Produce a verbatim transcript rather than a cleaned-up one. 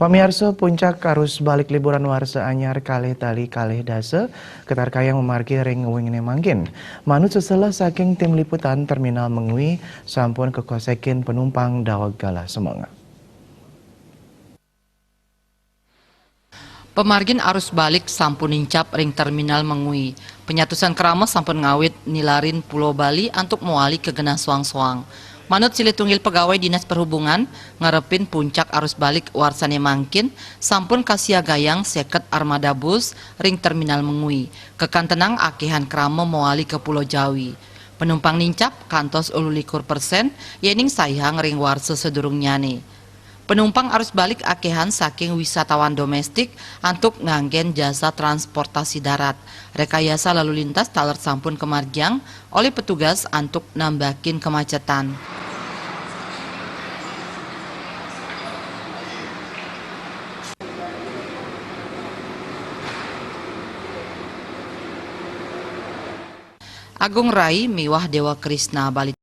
Pamiarsa, puncak arus balik liburan warsa anyar kalih tali kalih dasa katarkayang mamargi ring wenginé mangkin. Manut seseléh saking tim liputan Terminal Mengwi, sampun kakosékin penumpang daweg galah semangat. Pamargin arus balik sampun nincap ring Terminal Mengwi. Penyatusan krama sampun ngawit nilarin Pulo Bali antuk mawali ka genah soang-soang. Manut silih tunggil pegawai Dinas Perhubungan, ngarepin puncak arus balik warsané mangkin sampun kasiagayang seket armada bus ring Terminal Mengwi, kakantenang akéhan krama mawali ka Pulo Jawi. Penumpang nincap kantos ulu likur persen, yéning saihang ring warsa sadurungnyané. Penumpang arus balik akéhan saking wisatawan domestik antuk nganggén jasa transportasi darat. Rekayasa lalu lintas taler sampun kamargiang olih petugas antuk nambakin kemacetan. Agung Rai miwah Déwa Krishna Bali.